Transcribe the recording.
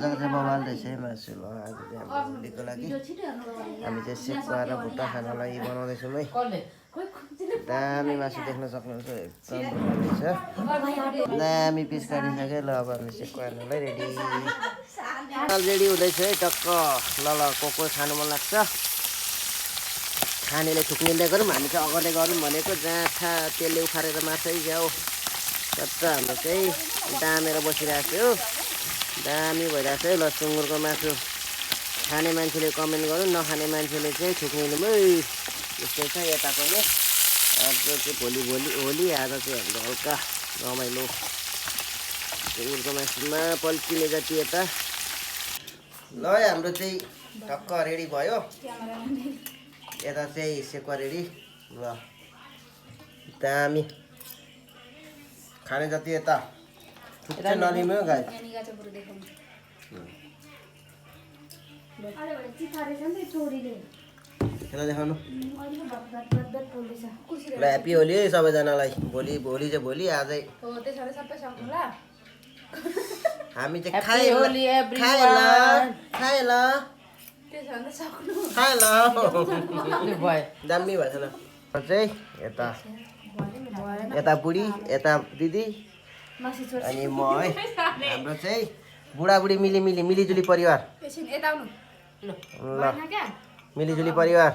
बवाल रहेछ है मासु ल आज चाहिँ हाम्रो होलीको लागि हामी चाहिँ सेकुवा र भुट्टा खानलाई बनाउँदैछौँ है दामी मासु देख्न सक्नुहुन्छ एकदम रहेछ दामी पिस काटिसक्यो ल अब हामी सेकुवा खानलाई रेडी रेडी हुँदैछ है टक्क ल ल को खानु मन लाग्छ खानेले थुक्नेले गरौँ हामी चाहिँ अगाडि गरौँ भनेको जाँठा तेलले उखारेर माछै जाऊ कच्चा हाम्रो चाहिँ दामेर बसिरहेको थियो दामी भइरहेको छ है ल सुँगुरको मासु खाने मान्छेले कमेन्ट गरौँ नखाने मान्छेले चाहिँ थुक्निदिउँ है यस्तै छ यता पनि आज चाहिँ भोलि होली आज चाहिँ हाम्रो हल्का रमाइलो सुँगुरको मासुमा पल्किने जति यता ल हाम्रो चाहिँ टक्क रेडी भयो यता चाहिँ सेकुवा रेडी ल दामी खाने जति यता थुक्कै नलिनु गाई देखाउनु ल ह्याप्पी होली है सबैजनालाई भोलि चाहिँ भोलि आजै हामी चाहिँ खाए दामी भएछ न चाहिँ यता बुढी यता दिदी अनि म है हाम्रो चाहिँ बुढाबुढी मिलिजुली परिवार ल मिलिजुली परिवार